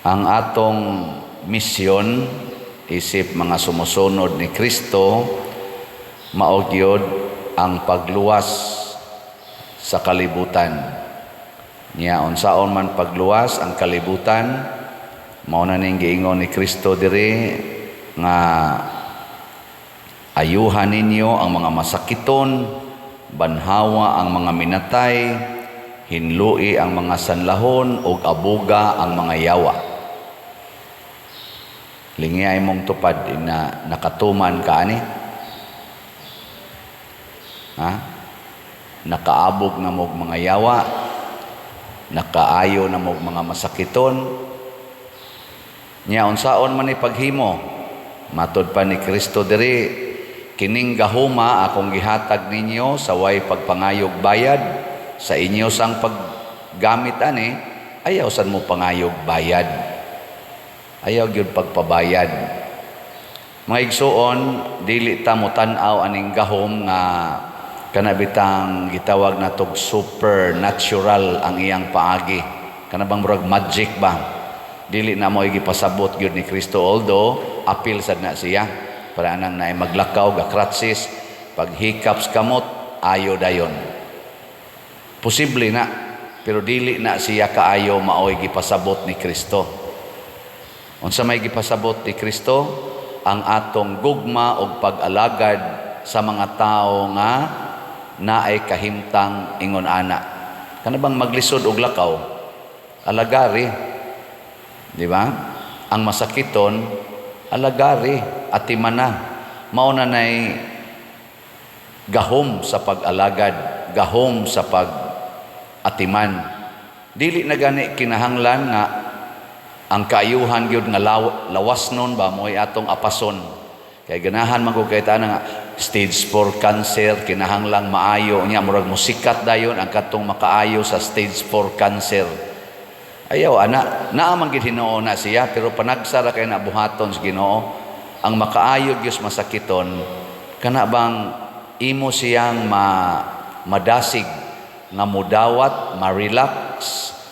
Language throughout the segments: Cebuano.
Ang atong misyon isip mga sumusunod ni Kristo mao gyud ang pagluwas sa kalibutan. Nya unsaon man pagluwas ang kalibutan? Mao na ning giingon ni Kristo diri nga ayuhan ninyo ang mga masakiton, banhawa ang mga minatay, hinlui ang mga sanlahon ug abuga ang mga yawa. Lingya imong tupad na nakatuman ka ani. Ha? Nakaabog na mo'g mga yawa, nakaayo na mo'g mga masakiton. Nya unsaon man ni paghimo? Matod pa ni Kristo diri, kining gahuma akong gihatag ninyo sa way pagpangayog bayad. Sa inyo sang paggamit ani, ayaw sad mo pangayog bayad. Ayaw gyud pagpabayad. Mga igsuon, dili ta mo tan-aw aning gahom nga kana bitang gitawag natog supernatural ang iyang paagi. Kana bang murag magic ba? Dili na mo gipasabot gyud ni Kristo, although apil sad na siya. Para anang naay maglakaw ga crutches, paghikap sa kamot, ayo dayon. Posible na, pero dili na siya kaayo maoy gipasabot ni Kristo. Unsa may gipasabot ni Kristo? Ang atong gugma og pag-alagad sa mga tawo nga naay kahimtang ingon ana. Kana bang maglisod og lakaw? Alagari. Di ba? Ang masakiton, alagari, atimana. Mao na nay gahom sa pag-alagad, gahom sa pag-atiman. Dili na gani kinahanglan nga ang kaayuhan gyud nga lawas nun ba mo'y atong apason. Kay ganahan man gud kay ta nga stage 4 cancer kinahanglang maayo niya, murag musikat dayon ang katong makaayo sa stage 4 cancer. Ayaw ana, naa man gid hinuon na siya, pero panagsa ra kay na buhaton sa Ginoo. Ang makaayo gyud masakiton, kana bang imo siyang madasig nga mudawat, ma-relax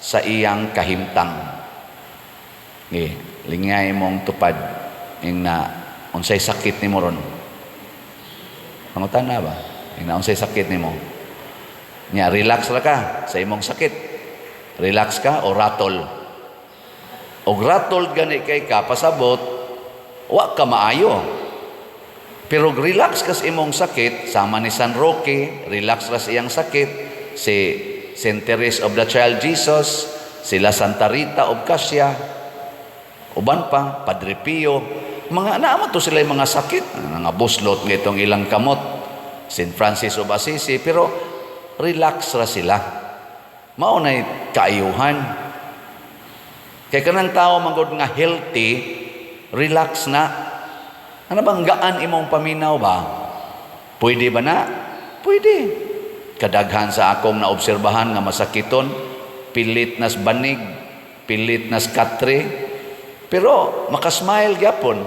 sa iyang kahimtang. Ngi, lingay mong tupad ing na unsay sakit nimo ron. Pangutan na ba? Ing na unsay sakit nimo. Nya relax ra ka sa imong sakit. Relax ka o ratol? Og ratol gani kay ka, pasabot wa ka maayo. Pero relax ka sa imong sakit, sama ni San Roque, relax ra sa iyang sakit, si Saint Therese of the Child Jesus, sila Santa Rita of Cascia, uban pa, Padre Pio, mga naman to sila yung mga sakit, mga buslot nga itong ilang kamot, St. Francis of Assisi, pero relax ra sila. Mao na'y kaayuhan. Kay kanang tao manggod nga healthy, relax na. Ano bang gaan imong paminaw ba? Pwede ba na? Pwede. Kadaghan sa akong naobserbahan nga masakiton, pilit nas banig, pilit nas katre, pero makasmile gyapon.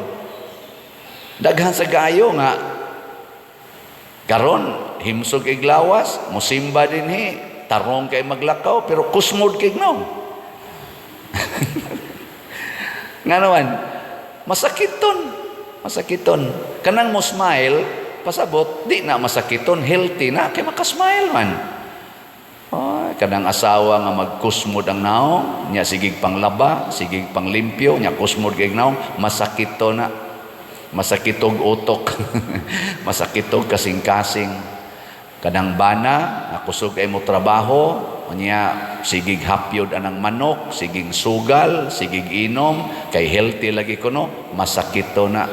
Daghan sa gaayo nga karon himsog iglawas, musimba dinhi, tarong kay maglakaw, pero kusmod kay gnaw. Nga naman, masakiton. Masakiton. Kanang mo smile, pasabot, di na masakiton, healthy na, kay makasmile man. Ay, kanang asawa nga magkusmod ang naong, nya sigig panglaba, sigig panglimpyo, nya kusmod kay naong, masakit to na. Masakit og utok. Masakit og kasing-kasing. Kanang bana, nakusog ay mo trabaho, nya sigig hapyod anang manok, sigig sugal, sigig inom, kay healthy lagi kuno, masakit to na.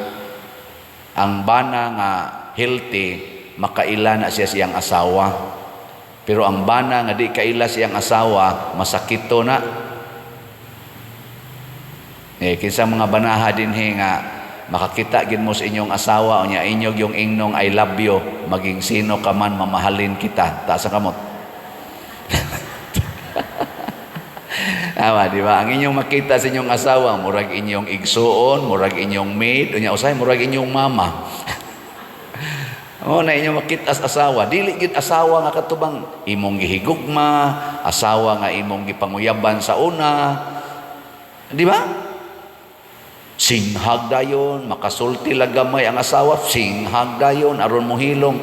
Ang bana nga healthy, makaila na siya siyang asawa. Pero ang bana nga di kaila siyang asawa, masakit to na. Eh, kinsa mga banaha dinhi nga makakita gid mo sa inyong asawa unya inyog yung ingnong "I love you, maging sino ka man, mamahalin kita"? Taas ang kamot. Tama, di ba? Ang inyong makita sa inyong asawa, murag inyong igsuon, murag inyong maid, unya usay murag inyong mama. O na inyong makita sa asawa, dili gid asawa nga katubang imong gihigugma, asawa nga imong gipanguyaban sa una. Di ba? Singhag dayon, makasulti lang gamay ang asawa, singhag dayon aron mohilom.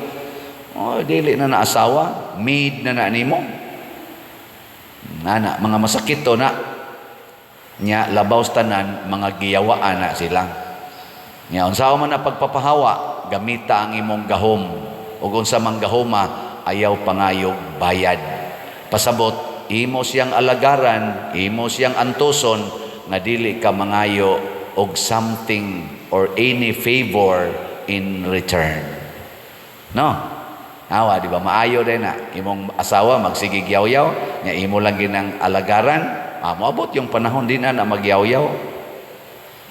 Oh, dili na na asawa, maid na na nimo. Nana, mga masakit to na. Nya labaw sa tanan, mga giyawaan na sila. Nya unsa man na pagpapahawa, gamita ang imong gahom. Ug unsa mang gahoma, ayaw pangayog bayad. Pasabot, imo siyang alagaran, imo siyang antuson nga dili ka mangayo og something or any favor in return. No? Awa, di ba? Maayo din na. Imong asawa magsigig yaw-yaw, nya imo lang ginang alagaran, moabot yung panahon din na na magyaw-yaw.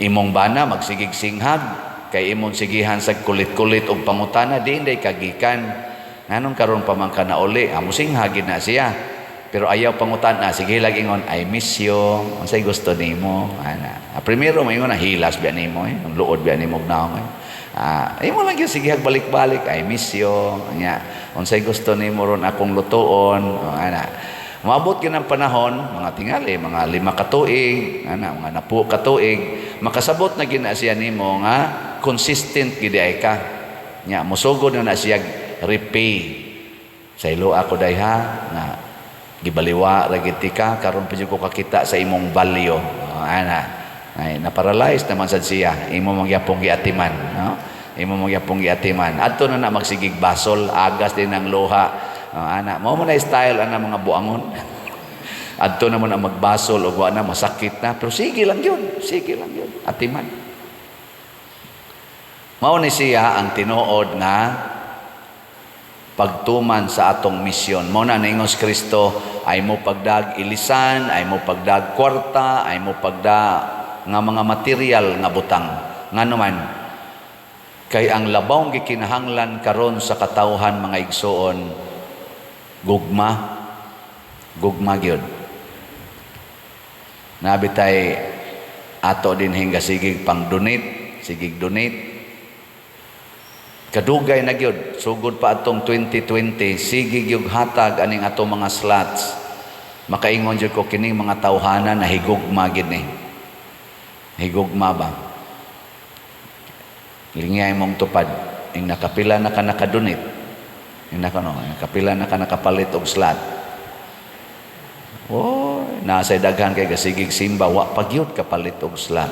Imong bana magsigig singhag, kay imong sigihan sa kulit-kulit og pangutana, di inday kagikan. Nganong karon pa man ka nauli, amo singhag gid na siya. Pero ayaw pangutana, sige lang ingon, "I miss you, unsay gusto nimo?" Ana. Primero maingon na hilas biya nimo eh, ang luod biya nimo naong eh. Imo lang gyud sige balik-balik, "I miss you." Nya, unsay gusto nimo ron akong lutuon, oh, ana. Moabot gyud ang panahon, mga tingali, mga 5 ka tuig, ana, mga 10 ka tuig, makasabot na gyud na siya nimo nga consistent gid ay ka. Nya, mosugod na na siya repay. Sa ilo ako day ha, nga gibaliwa ra gid ka, karon pa jud ko kakita sa imong value. Oh, ana. Ay, naparalyze naman sad siya. Imo man gyapong giatiman, no? Imo man gyapong giatiman. Adto na na magsigig basol, agas din ang luha. Oh, ana, mao man na style ana mga buangon. Adto na mo na magbasol og wa na masakit na, pero sige lang yun, sige lang yun. Atiman. Mao ni siya ang tinuod nga pagtuman sa atong misyon. Mao na niingon si Kristo, ay mo pagdag ilisan, ay mo pagdag kwarta, ay mo pagda nga mga material nga butang. Ngano man, kay ang labawng gikinahanglan karon sa katawhan, mga igsuon, gugma, gugma gyud. Nabitay ato din hingga sigig pang donate, sigig donate. Kadugay na gyud, sugod pa atong 2020, sige gyud hatag aning atong mga slots. Makaingon jud ko kining mga tawhana na higugma gid ni. Higugma ba? Lingay mong tupad, ing nakapila na ka nakadonate. Ing naka no, nakapila na ka nakapalit og slot. Oh, nasa daghan kay gasigig simba, wa pa gyud kapalit og slot.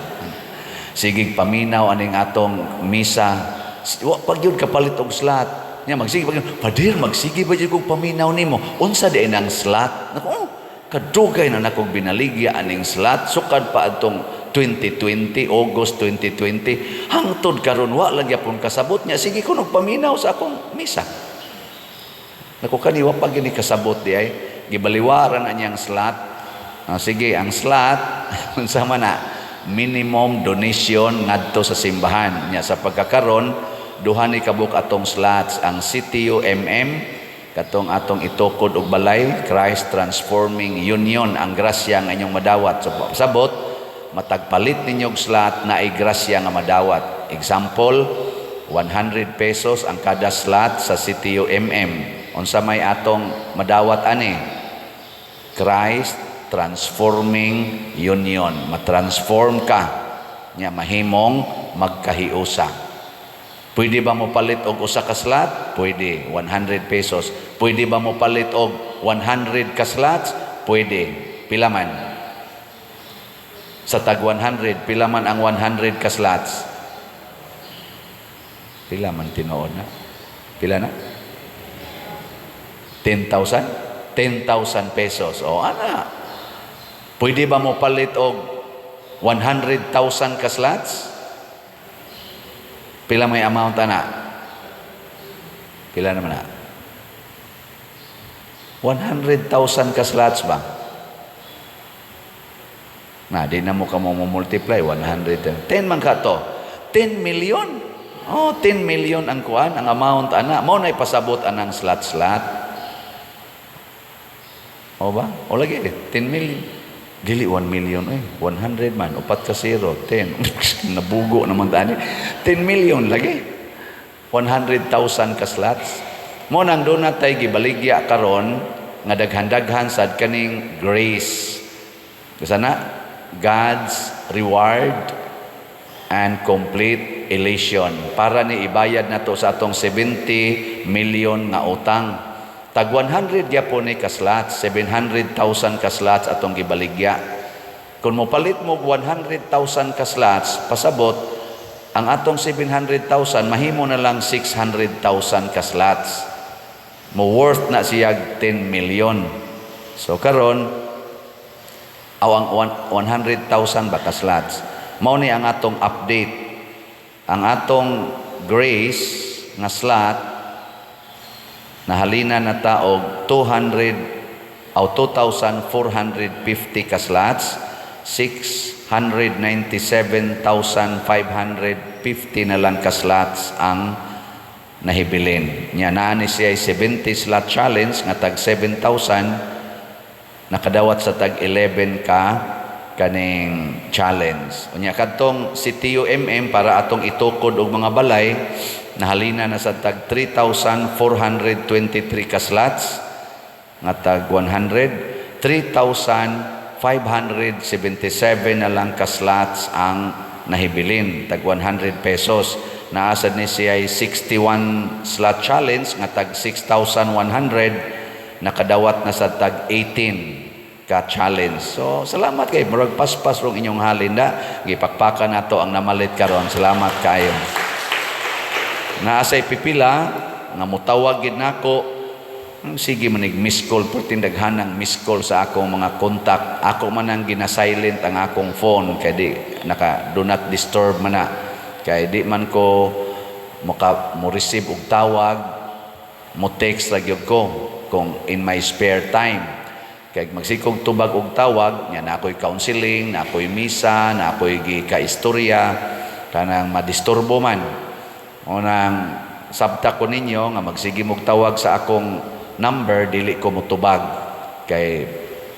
Sigig paminaw aning atong misa, wa pa gyud kapalit og slot. Nya magsige pa gyud, "Pader, magsige ba gyud kog paminaw nimo? Unsa di nang slot?" Nako, oh, kadugay na nakog binaligya aning slot sukad pa atong 2020, August 2020, hangtod karon wa lang gyapon kasabot niya. Sige ko paminaw sa akong misa. Nako, kani wa pa gini kasabot di ay gibaliwaran na niyang slot. Ah, sige, ang slot unsa man na minimum donation ngadto sa simbahan niya. Sa pagkakaron, duha ni kabuk atong slots, ang CTU MM, katong atong itukod og balay, Christ Transforming Union, ang grasya nga inyong madawat. So sabot, matag palit ninyo og slot na ay grasya nga madawat. Example, 100 pesos ang kada slot sa CTU MM. Unsa may atong madawat ani? Christ Transforming Union, matransform ka nya, mahimong magkahiusa. Pwede ba mo palit og usa ka slot? Pwede, 100 pesos. Pwede ba mo palit og 100 ka slots? Pwede. Pila man? Sa tag 100, pila man ang 100 ka slots? Pila man tinuod na? Pila na? 10,000? 10,000 pesos. O ana. Pwede ba mo palit og 100,000 ka slots? Pila may amount ana? Pila naman na? 100,000 ka slots ba? Na, di na mo ka mo multiply 100. 10 man ka to. 10 million. Oh, 10 million ang kuan, ang amount ana. Mao na ipasabot anang slot-slot. O ba? O lagi, 10 million. Dili 1 million eh. 100 man, upat ka zero, 10. Nabugo naman tani. 10 million lagi. 100,000 ka slots. Mo nang doon na tay gibaligya karon nga daghan-daghan sad kaning grace. Kasa na God's reward and complete elation. Para ni ibayad nato sa atong 70 million nga utang. Tag 100 gyapon ni ka slots, 700,000 ka slots atong gibaligya. Kung mopalit mo 100,000 ka slots, pasabot ang atong 700,000 mahimo na lang 600,000 ka slots. Mo worth na siya 10 million. So karon awang 100,000 ba ka slots. Mao ni ang atong update. Ang atong Grace nga slot, nahalina na ta og 200 o 2,450 ka slots, 697,550 na lang ka slots ang nahibilin. Nya naa ni siya 70 slot challenge nga tag 7,000, nakadawat sa tag 11 ka kaning challenge. Unya kadtong si TUMM para atong itukod og mga balay, nahalina na sa tag 3,423 ka slots nga tag 100, 3,577 na lang ka slots ang nahibilin, tag 100 pesos. Naa sad ni siya 61 slot challenge nga tag 6,100, nakadawat na sa tag 18 ka challenge. So salamat kay murag paspas rong inyong halin da. Gipakpakan nato ang namalit karon. Salamat kayo. Naa say pipila nga mutawag gid nako. Sige manig miss call, perting daghanang miss call sa akong mga contact. Ako man ang gina-silent ang akong phone kay di naka do not disturb man na. Kay di man ko maka mo receive og tawag, mo text ra gyud ko kung in my spare time. Kay magsikog tubag og tawag, nya na ako'y counseling, na ako'y misa, na ako'y gika-istorya, kanang madisturbo man. Unang sabta ko ninyo nga magsige mog tawag sa akong number, dili ko motubag kay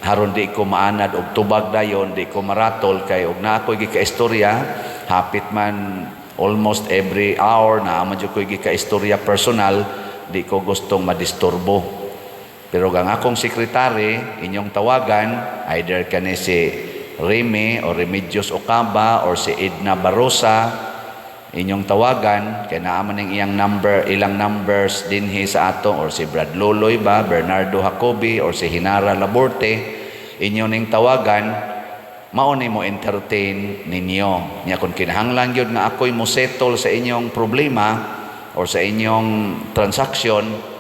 haron di ko maanad og tubag dayon, di ko maratol kay og naa ko'y gika-istorya, hapit man almost every hour na man jud ko'y gika-istorya personal, di ko gustong madisturbo. Pero ang akong sekretary, inyong tawagan, either kani si Remy o Remedios Ocaba or si Edna Barosa, inyong tawagan kay naa man ning iyang number, ilang numbers dinhi sa ato, or si Brad Loloy ba, Bernardo Jacobi or si Hinara Laborte, inyo ning tawagan, mao ni mo entertain ninyo. Nya kung kinahanglan gyud nga ako'y mo settle sa inyong problema or sa inyong transaction,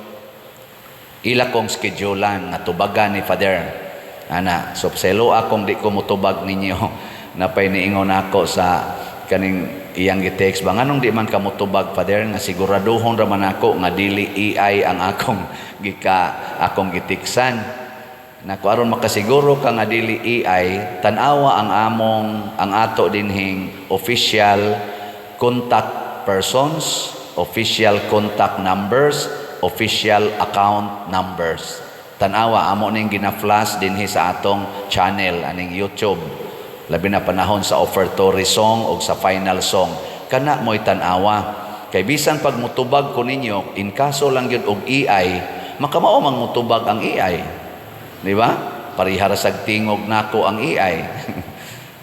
ila kong schedulean nga tubagan ni Father ana. So selo akong di ko motubag ninyo. Napay niingon ako sa kaning iyang gi-text ba, "Nganong di man ka motubag, Father?" Nga siguraduhon ra man ako nga dili AI ang akong gika akong gitiksan nako. Aron makasiguro ka nga dili AI, tan-awa ang among ang ato dinhing official contact persons, official contact numbers, official account numbers. Tan-awa, amo ning gina-flash dinhi sa atong channel aning YouTube, labi na panahon sa offertory song o sa final song. Kana mo'y tan-awa kay bisan pag mutubag ko ninyo, in kaso lang gyud og AI, makamao mang mutubag ang AI, di ba? Pareha ra sag tingog nako ang AI.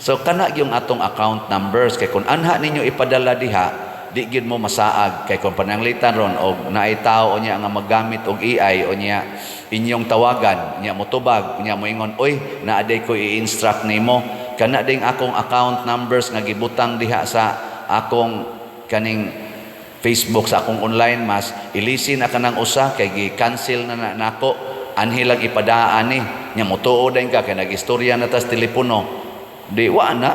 So kana yung atong account numbers kay kung anha ninyo ipadala diha, di gyud mo masaag kay kung pananglitan ron og naay tao unya nga maggamit og AI, unya inyong tawagan, nya motubag, nya moingon, "Oy, naa day ko i-instruct nimo." Kana ding akong account numbers nga gibutang diha sa akong kaning Facebook, sa akong online mass, ilisi na kanang usa kay gi-cancel na, na nako. Anhi lang ipadaan ni. Nya motuo din ka kay nag-istorya na tas telepono, di wa na,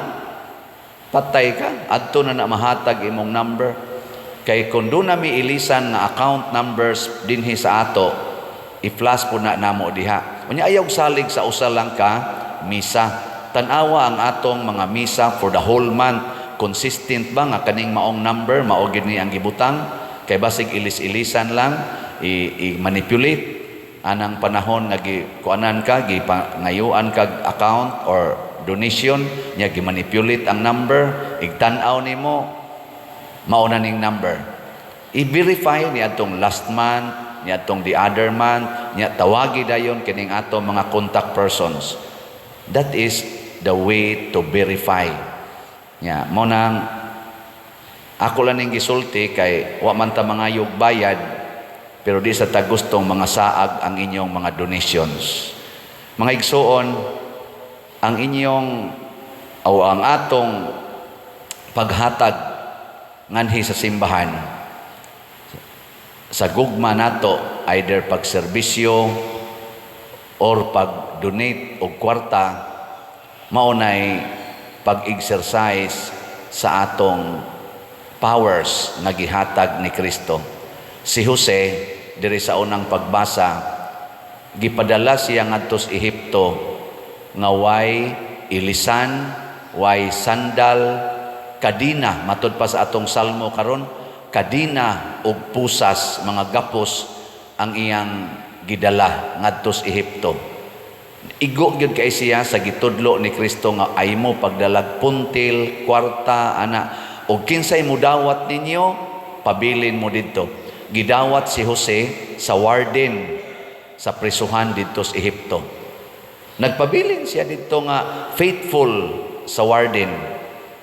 patay ka. Adto na na mahatag imong number kay kung doon na mi ilisan nga account numbers dinhi sa ato, i-flash po na namo diha. Unya ayaw salig sa usa lang ka misa. Tan-awa ang atong mga misa for the whole month. Consistent ba nga kaning maong number mao gid ni ang gibutang? Kay basig ilis-ilisan lang, i-manipulate anang panahon nga gi kuanan ka, gi ngayuan kag account or donation nya, gi-manipulate ang number, igtan-aw nimo mao na ning number. I-verify ni atong last month, ni atong the other month, nya tawagi dayon kining ato mga contact persons. That is the way to verify. Nya, mao nang ako lang ning gisulti kay wa man ta mangayog bayad, pero di sa ta gustong mga saag ang inyong mga donations. Mga igsuon, ang inyong o ang atong paghatag nganhi sa simbahan sa gugma nato, either pagserbisyo or pag-donate og kwarta, mao nay pag-exercise sa atong powers nga gihatag ni Kristo. Si Jose diri sa unang pagbasa, gipadala siya ngadto sa Ehipto nga way ilisan, way sandal, kadina, matud pa sa atong salmo karon, kadina ug pusas, mga gapos ang iyang gidala ngadto sa Ehipto. Igo gyud kay siya sa gitudlo ni Kristo nga ay mo pagdalag puntil, kwarta, ana, ug kinsay mudawat ninyo, pabilin mo didto. Gidawat si Jose sa warden sa prisuhan didto sa Ehipto. Nagpabilin siya didto nga faithful sa warden,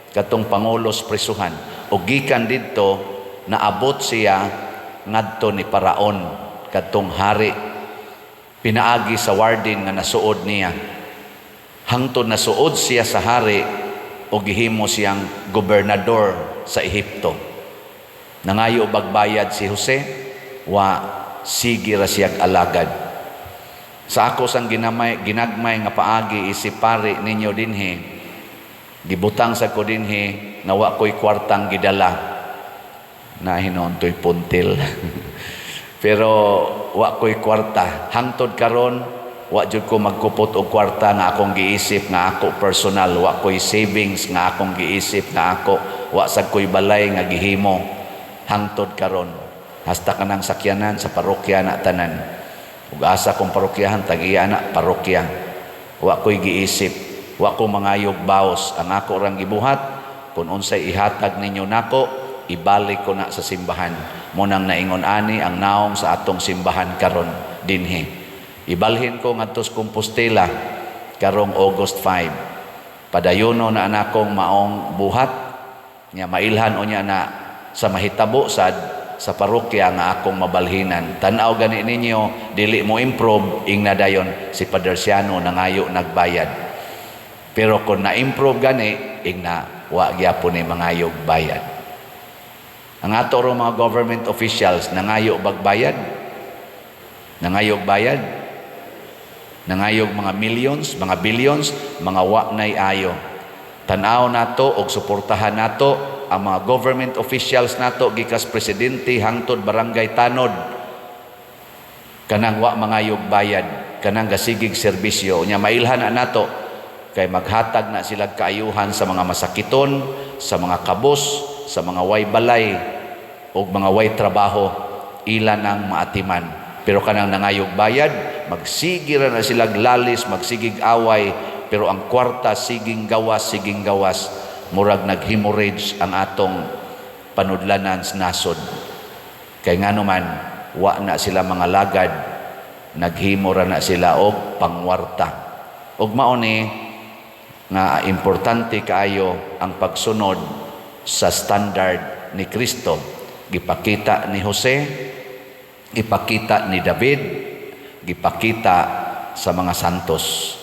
katong pangulo sa prisuhan. Ug gikan didto, naabot siya ngadto ni Paraon, katong hari, pinaagi sa warden nga nasuod niya. Hangtod nasuod siya sa hari o gihimo siyang gobernador sa Ehipto. Nangayo bag bayad si Jose? Wa, sige ra siyag alagad. Sa ako sang ginamay, ginagmay nga paagi isip pari ninyo dinhi, gibutang sa ko dinhi nga wa ko'y kwartang gidala. Na hinuon to'y puntil. Pero wa ko'y kwarta. Hangtod karon wa jud ko magkupot og kwarta nga akong giisip nga ako personal. Wa ko'y savings nga akong giisip nga ako. Wa sad ko'y balay nga gihimo. Hangtod karon. Hasta kanang sakyanan sa parokya na tanan. Ug asa kong parokyahan, tag-iya na parokya. Wa ko'y giisip. Wa ko mangayog baos. Ang ako rang gibuhat, kung unsay ihatag ninyo nako, ibalik ko na sa simbahan. Mao nang naingon ani ang naong sa atong simbahan karon dinhi. Ibalhin ko ngadto sa Compostela karong August 5. Padayono na anakong maong buhat nya, mailhan unya na sa mahitabo sad sa parokya nga akong mabalhinan. Tan-aw gani ninyo, dili mo improve, ingna dayon si Padre Siano nangayo nagbayad. Pero kung na-improve gani, ingna wa gyapon ni mangayog bayad. Ang ato ro mga government officials, nangayo bagbayad? Nangayog bayad? Nangayog mga millions, mga billions, mga wa nay ayo. Tan-aw nato og suportahan nato ang mga government officials nato, gikas presidente hangtod barangay tanod, kanang wa mangayog bayad, kanang gasigig serbisyo nya. Mailhan na nato kay maghatag na sila kaayuhan sa mga masakiton, sa mga kabos, sa mga way balay ug mga way trabaho, ila nang maatiman. Pero kanang nangayog bayad, magsige ra na sila lalis, magsigig away, pero ang kwarta siging gawas, siging gawas, murag nag-hemorrhage ang atong panudlanan sa nasod. Kay ngano man, wa na sila mga lagad, naghimo ra na sila og pangwarta. Ug mao ni nga importante kaayo ang pagsunod sa standard ni Kristo. Gipakita ni Jose, gipakita ni David, gipakita sa mga santos.